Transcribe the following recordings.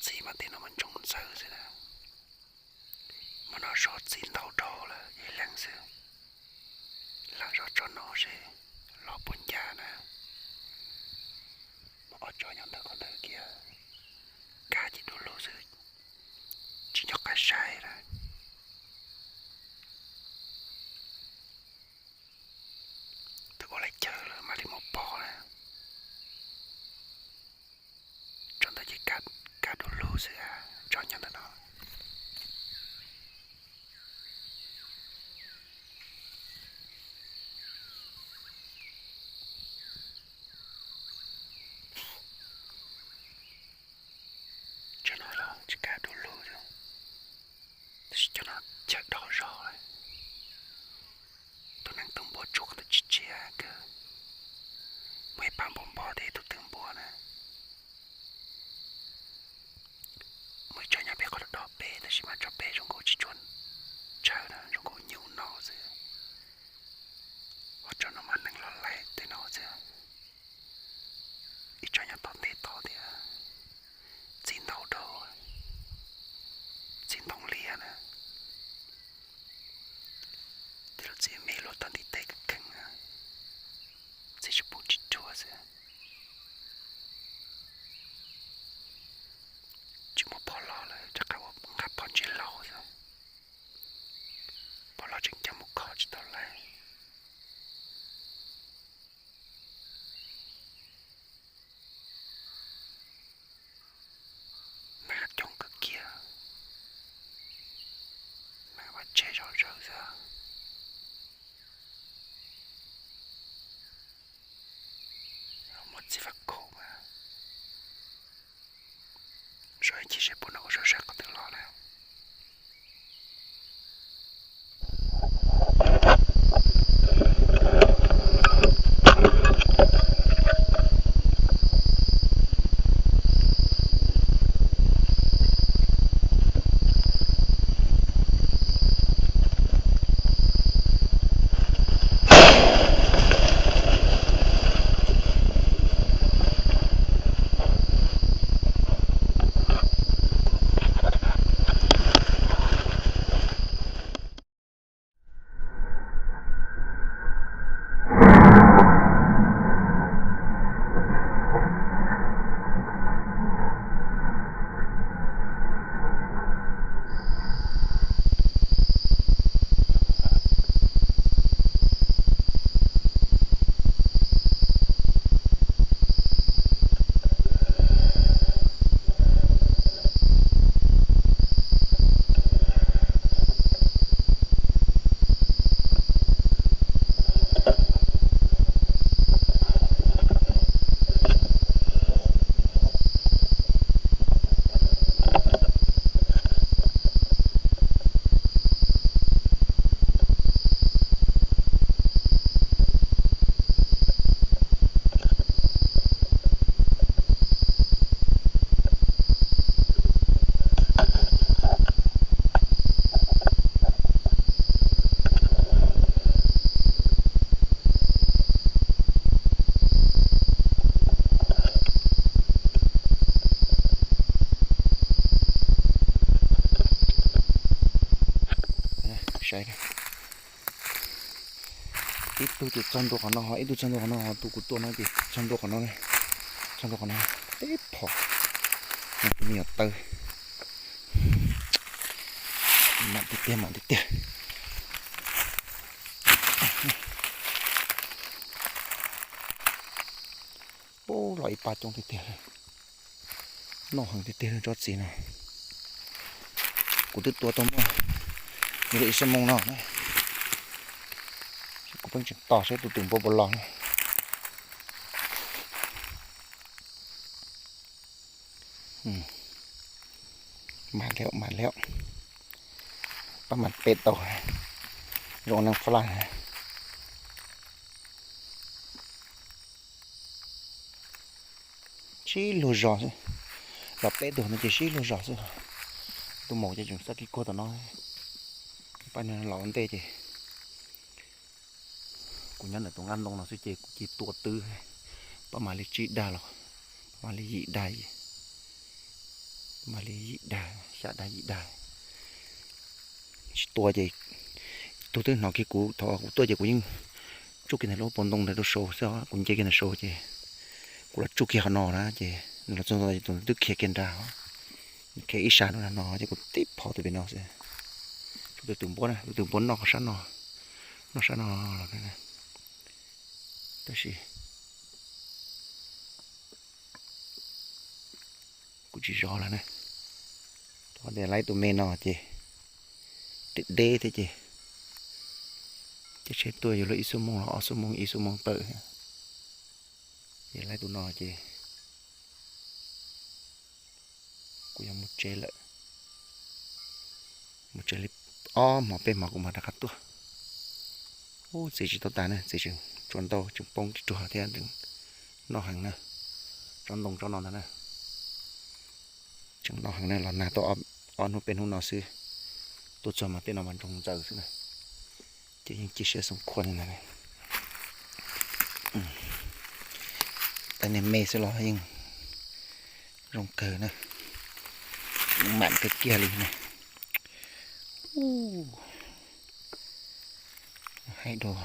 Txiv mas tej no mas ntsoov ntxawv xwb na. Mas no zov txiv ntau dhau lawm ib leeg xwb. Lam zov tso no seb los puas ncaj na. Mas ob tsob nyob ntawm qhov ntawd kiag, kav ces du lug xwb, tsis nco qab saib na. Twb ua lawv chaw lawm mam li mus pom na. Tsob ntawd ces kav du lug xwb, tsob nyob ntawm no. Tsob no los tsis kav du lug, tab sis cov no chaw dog zog. Tus neeg tu npua tsuag ntawd tsis tshiab kawg. Muaj ib pab npua npog thiab ib tug twg npua na. Muaj ib tsob nyob pem qhov dog pem tab sis mas tsob pem zoo nkaus tsis tshua tshaw na, zoo nkaus nyuj no xwb. Ho tsob no mas neeg los laij tej no xwb. Ib tsob nyob tom ntej tod thiab. Txiv ntau dhau, txiv ntoo liab na. Tej lub txiv me luaj tau ntiv tes kheej, txiv tsis pum tsis ruam xwb. Tsis muaj phom los lawm rov qab ua nqa phom ntses laus xwb. Phom los tseem coj mus kho tsis tau lawm. Nag coob kawg kiag, nag vaj tse zom zaws xwb. Muaj txiv faj khaum mas zov ib chim seb puas noj ua zog saib qhov twg los na. Saib, ib tug ces txog ntua qhov no, ho ib tug txog ntua qhov no, ho tus kuv tua no ces txog ntua qhov no, txog ntua qhov no, teb phom, me nyuam taw, mam tiag tiag, mam tiag tiag. Ub, los ib pab coob tiag tiag, noj heev tiag tiag tsob txiv no. Kuv twb tua tau muaj li ib xuab moos no, kuv pheej tseem tos saib tus twg npua puas los na. Mam li, mam li, pab mam peb tau, zoo neeg faj laj. Sib luag zos xwb, los peb tug no ces sib luag zos xwb. Tus maum ces tseem xav kev kuag tom no, pab no los ua ntej ces kuv nyob ntawm tus nqaj ntoo no xwb ces kuv cia tua twb, pab mam li tsib dag los, pab mam li yim dag ces Mam li yim dag, xya dag yim dag. Tsis tua ces, tus twb hnov kiag kuv, thaum kuv tuaj ces kuv yeej tsuj kiag ntawm lub pob ntoo ntawd rau saud xwb, kuv nce kiag ntawm saud ces kuv los tsuj kiag qhov no na ces nws los txog ntawd ces tus twb khiav kiag nrad, khiav ib sab rau no ces kuv tib phov tus pem no xwb. Tus twm npua na, tus twm npua noj qhov sab no, noj sab no los, tab sis kuv tsis zov lawm na. Qhov tias laib tus me no ces deb deb thiab ces, ces tsheb tuaj yuav luag ib xuab moos los ob xuab moos ib xuab moos tawm thiab. Ces laib tus no ces kuv yuav mus tsev lawm. Mus tsev li ob hmos peb hmos kuv mam rov qab tuaj. Ub, txiv tsis tau tas na, txiv tseem tsuas ntau tseem poob ruag thiab tseem noj heev na. Tsob ntoo tsob no ntag na, tseem noj heev na, los nag tuaj ob hnub peb hnub no xwb, tuaj txog mas tej no mas nroo ntxaws xwb na. Ces yeej cia siab xoom khuab li ntag. Tais niag me xwb los yeej zoo kawg na, mam kawg kiag li na. Hais dua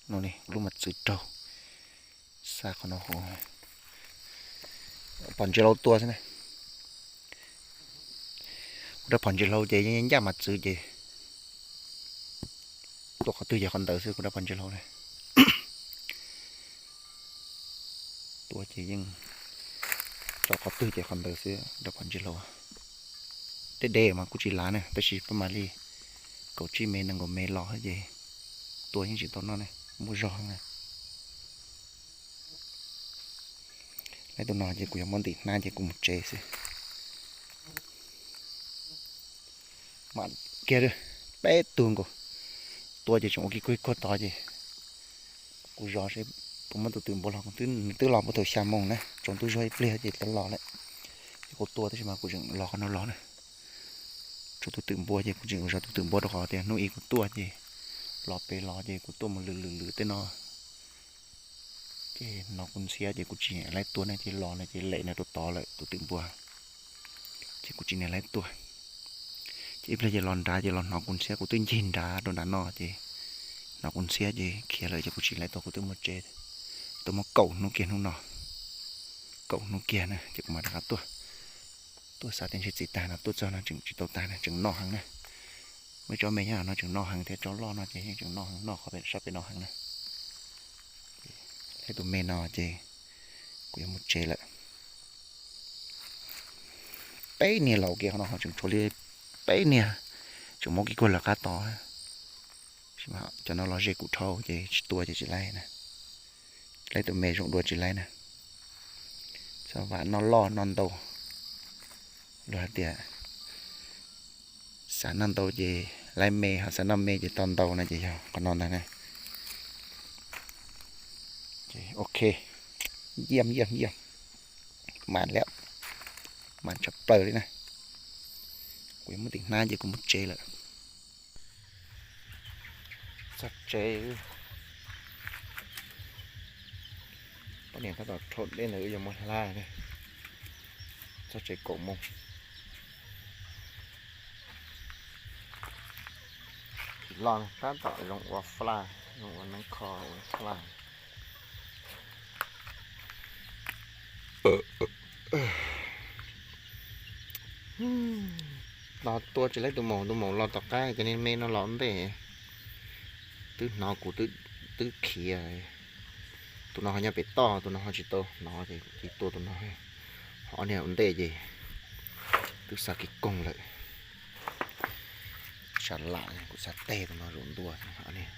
no li, lub mos txwv raug, xa qhov no hauv, phom ntsis hlau tua xwb na. Kuv rab phom ntsis hlau ces yeej ncaj mos txwv ces tua qhov twg ces qhov ntawd xwb kuv rab phom ntsis hlau na. Tua ces yeej tso qhov twg ces qhov ntawd xwb rab phom ntsis hlau. Deb deb mas kuj tsis lav na, tab sis pab mam li kaum tsib me nees nkaum me los ces tua yeej tsis tau noj ne, muaj zog na. Laib tus no ces kuv yuav muab ntim hnab ces kuv mus tsev xwb. Mam kiag, peb tug nkaus, tua ces tseem ua kiag kuj kuag tod ces kuv zov seb puas muaj tus twm npua los, nws twb los puag thaum xya moos na, tsaus ntuj zuag ib pliag ces twb los lawm. Ces kuv tua tab sis mas kuv tseem los qhov no los na. Tsaus tus twm npua ces kuv tseem zov tus twm npua rau qhov tias hnub ib kuv tuaj ces los pem los ces kuv tuaj mus lwm lwm lwm tej no ces hnov kuv ntxhiab ces kuv tsis laib tua na, ces los no ces lem nws rau tod lawm tus twm npua. Ces kuv tsis niam laib tua. Ces ib pliag ces los nrad ces los hnov kuv ntxhiab, kuv twb ncig nrad rau nrad no ces hnov kuv ntxhiab ces khiav lawm ces kuv tsis laib tua, kuv twb mus tsev, twb muab kaum hnub kiag hnub no, kaum hnub kiag na ces kuv mam rov qab tuaj. Tuaj xav tias ntshe txiv tag no tuaj txog no tseem tsis tau tag na, tseem noj heev na. Muaj ib tsob me nyob no tseem noj heev thiab, tsob loj no ces yeej tseem noj heev, noj qhov pem sab pem no heev na. Laib tus me no ces kuv yuav mus tsev lawm. Peb niag laus kiag qhov no ho tseem tshuav li peb niag tseem muab kiag kuag lawv qab tod. Cov no los ze kuv dhau ces tsis tua ces tsis laib na. Laib tus me zoo dua tsis laib na. Xav vam noj loj noj ntau. Luag hais tias xav noj ntau ces laib me, ho xav noj me ces tau ntau na, ces yog qhov no ntag na. Ok, yiam yiam yiam, mam lawm, mam tshaj plaws li na. Kuv yuav muab tim hnab ces kuv mus tsev lawm. Txog tsev, poj niam tab tom rhaub dej ntawd wb yuav mus hla ne. Txog tsev kaum moos. Tim loj tab tom zoo ua fla, zoo ua neeb kho ua fla. Los tua tsis laib tus maum, tus maum los tom qab, cov niag me no los ua ntej. Twb hnov kuv twb khiav. Tus no ho nyob pem toj, tus no ho tsis tau hnov ces cia tua tus no. Ho ob niag ua ntej ces twb xa kiag koog lawm. Tsam lam kuv xa teg tus no zaum ntua, ob niag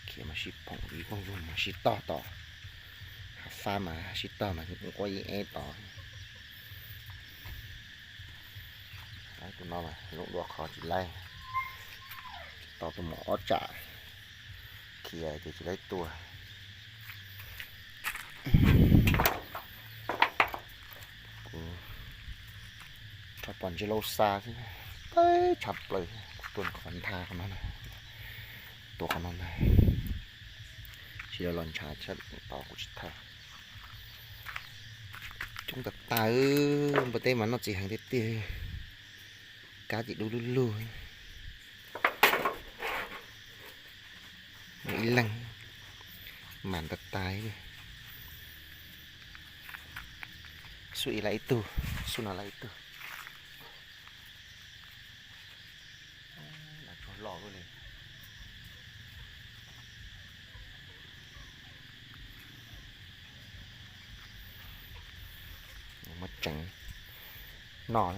khiav mas sib phoom ib koog vog mas sib tog tod. Hav fab mas sib tog mas quaj ib eb tod. Tus no mas zoo dua qhov tsis laib, tau tus maum ob tsam khiav ces tsis laib tua. Kuv rho pom ntsis lau xa xwb, tawb tshaj plaws, kuv tua qhov ntha qhov no, tua qhov no ntag. Tsis los ntshav tshaj tod kuv tsis thawj. Coob tas tas, npua teb mas noj txiv heev tiag tiag. Kab ces dub lug lug. Ib leeg mas tas tas li. Xub ib lawm ib tug, xub no lawm ib tug. Tsuag loj li. Muab tseev noj,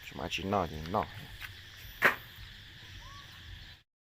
tsis muaj dab tsi noj ces noj.